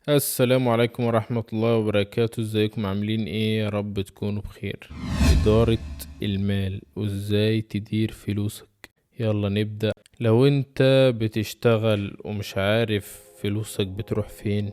السلام عليكم ورحمة الله وبركاته. ازيكم عاملين ايه؟ يا رب تكونوا بخير. إدارة المال وازاي تدير فلوسك، يلا نبدأ. لو انت بتشتغل ومش عارف فلوسك بتروح فين،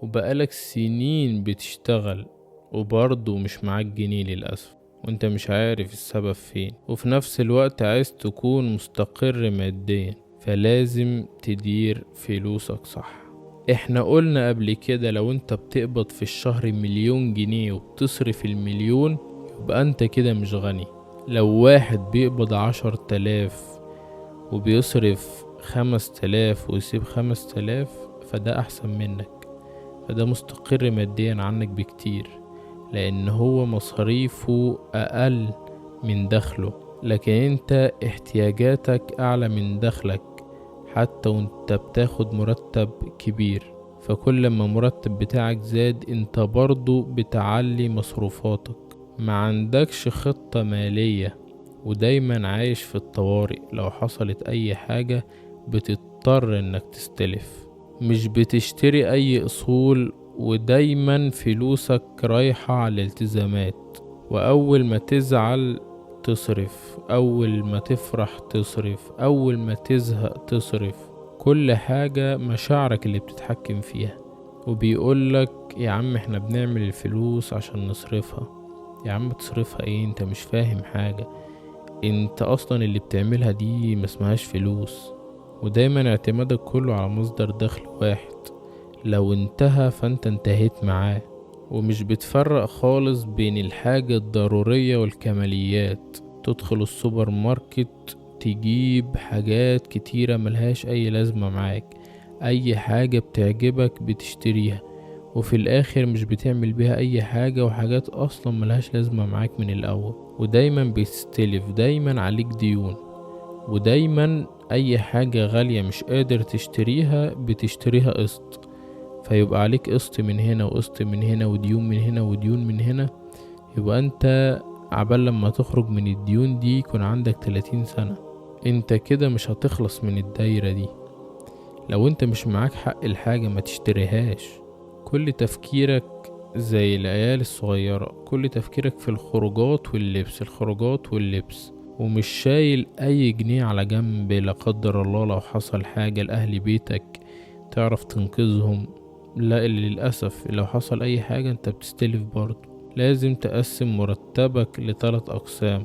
وبقالك سنين بتشتغل وبرضه مش معاك جنيه للأسف، وانت مش عارف السبب فين، وفي نفس الوقت عايز تكون مستقر ماديا، فلازم تدير فلوسك صح. احنا قلنا قبل كده لو انت بتقبض في الشهر 1,000,000 جنيه وبتصرف 1,000,000 يبقى انت كده مش غني. لو واحد بيقبض 10,000 وبيصرف 5,000 ويسيب 5,000 فده احسن منك، فده مستقر ماديا عنك بكتير، لان هو مصاريفه اقل من دخله، لكن انت احتياجاتك اعلى من دخلك حتى وانت بتاخد مرتب كبير. فكل ما مرتب بتاعك زاد انت برضو بتعلي مصروفاتك. ما عندكش خطة مالية ودايما عايش في الطوارئ، لو حصلت اي حاجة بتضطر انك تستلف، مش بتشتري اي اصول، ودايما فلوسك رايحة على الالتزامات. واول ما تزعل تصرف، اول ما تفرح تصرف، اول ما تزهق تصرف، كل حاجة مشاعرك اللي بتتحكم فيها. وبيقولك يا عم احنا بنعمل الفلوس عشان نصرفها. يا عم تصرفها ايه؟ انت مش فاهم حاجة، انت اصلا اللي بتعملها دي ما اسمهاش فلوس. ودايما اعتمادك كله على مصدر دخل واحد، لو انتهى فانت انتهيت معاه. ومش بتفرق خالص بين الحاجة الضرورية والكماليات. تدخل السوبر ماركت تجيب حاجات كتيرة ملهاش أي لازمة معاك، أي حاجة بتعجبك بتشتريها، وفي الآخر مش بتعمل بيها أي حاجة، وحاجات أصلا ملهاش لازمة معاك من الأول. ودايما بتستلف، دايما عليك ديون، ودايما أي حاجة غالية مش قادر تشتريها بتشتريها قسط، فيبقى عليك قسط من هنا وقسط من هنا وديون من هنا وديون من هنا. يبقى انت عبال لما تخرج من الديون دي يكون عندك 30 سنة. انت كده مش هتخلص من الدايرة دي. لو انت مش معاك حق الحاجة ما تشتريهاش. كل تفكيرك زي العيال الصغيرة، كل تفكيرك في الخروجات واللبس، الخروجات واللبس، ومش شايل اي جنيه على جنب لا قدر الله لو حصل حاجة لأهل بيتك تعرف تنقذهم. لا، للأسف لو حصل أي حاجة أنت بتستلف برضه. لازم تقسم مرتبك ل3 أقسام.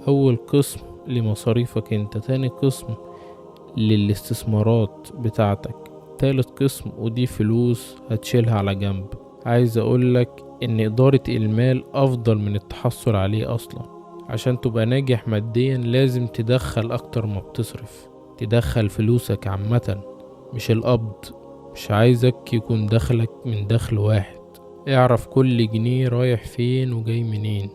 أول قسم لمصاريفك أنت، تاني قسم للاستثمارات بتاعتك، تالت قسم ودي فلوس هتشيلها على جنب. عايز أقولك إن إدارة المال أفضل من التحصل عليه أصلا. عشان تبقى ناجح ماديا لازم تدخل أكتر ما بتصرف، تدخل فلوسك عامة مش القبض. مش عايزك يكون دخلك من دخل واحد، اعرف كل جنيه رايح فين وجاي منين،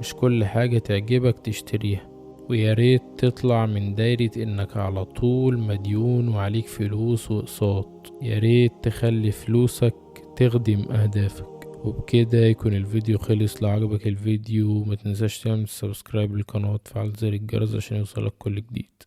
مش كل حاجة تعجبك تشتريها. وياريت تطلع من دايرة انك على طول مديون وعليك فلوس واقساط. ياريت تخلي فلوسك تخدم اهدافك. وبكده يكون الفيديو خلص. لو عجبك الفيديو ما تنساش تعمل subscribe للقناة وتفعل زر الجرس عشان يوصلك كل جديد.